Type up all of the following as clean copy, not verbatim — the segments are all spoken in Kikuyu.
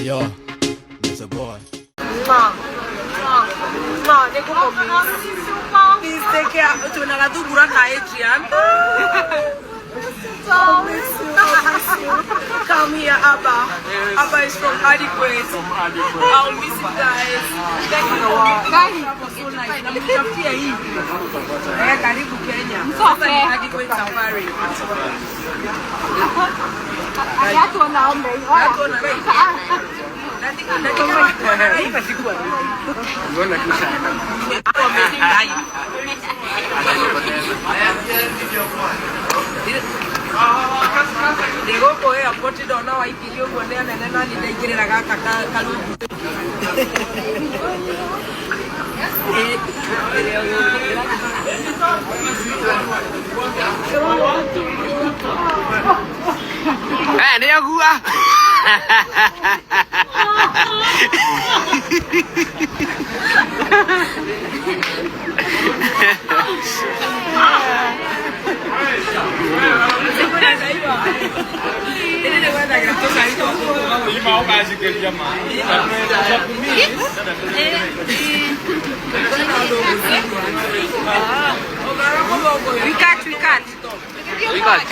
Yo, Mr. Boy. Please take care. Tuna gathungura ka Adrian. Oh, miss you, oh, miss you. Come here, Abba. Abba is from Adequate. I'll miss you guys. Thank you for making travel so nice. Na mtafutie hii. Eh, karibu Kenya. Sasa ni Adequate Safari. Ndä gå kå airport ndona waikirie å guo nä anene nani ndaingä rä ra gaka karungu. Eh, nä agua. We cut, we cut. We cut.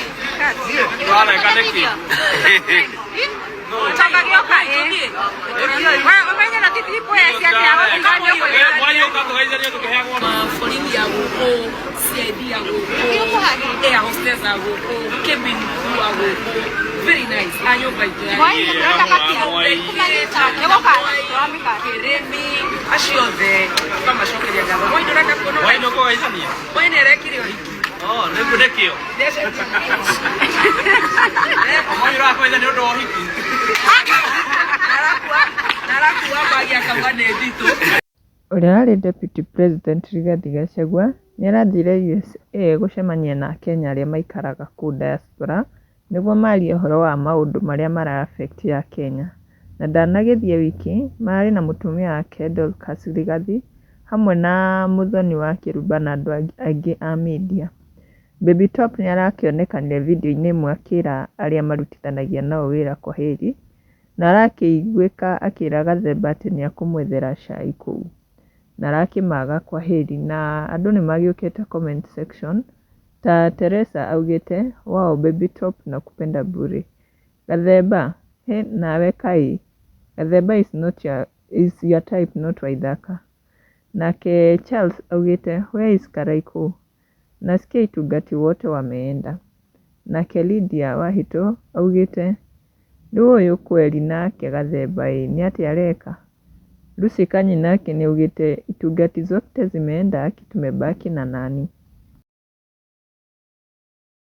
Borithi ya gũkũ, CID ya gũkũ, air hostess ya gũkũ, cabin crew ya gũkũ, very nice. A nyũmba itũ ya Kĩrĩmi, acio othe tũkamacokeria ngatho. Mwai ndũreka kuona Mwai nĩ arekire ũhiki. Arakua mbagi akauga nĩ nditũ. Ũrĩa warĩ Deputy President Rigathi Gachagua nĩ arathire USA gũcemania na akenya arĩa maikaraga kũu diaspora nĩguo marie ũhoro wa maũndũ marĩa mara affect akenya. Na ndanagĩthiĩ wiki, mararĩ na mũtumia wake Dorcas Rigathi, hamwe na Mũthoni wa Kĩrumba na andũ angĩ a media. Baby Top nĩ arakĩonekanire video-inĩ ĩmwe akĩra arĩa marutithanagia nao wĩra kwaheri, na arakĩiguĩka akĩra Gathemba atĩ nĩ ekũmwethera cai kũu. Na arakĩmaga kwaheri na andũ nĩ magĩũkĩte comment section ta Teresa augĩte, "Wow Baby Top nakupenda bure." Gathemba, he nawe kaĩ, Gathemba is not your, is your type not Waithaka. Nake Charles augĩte, "Where is Karaikũ? Nasikia Itungati wote wameenda." Nake Lydia Wahitũ augĩte, rĩu ũyũ kweri nake Gathemba ĩ nĩ atĩa areka? Lucy Kanyi nake nĩ augĩte Itungati zote zimeenda aki tumebaki na nani?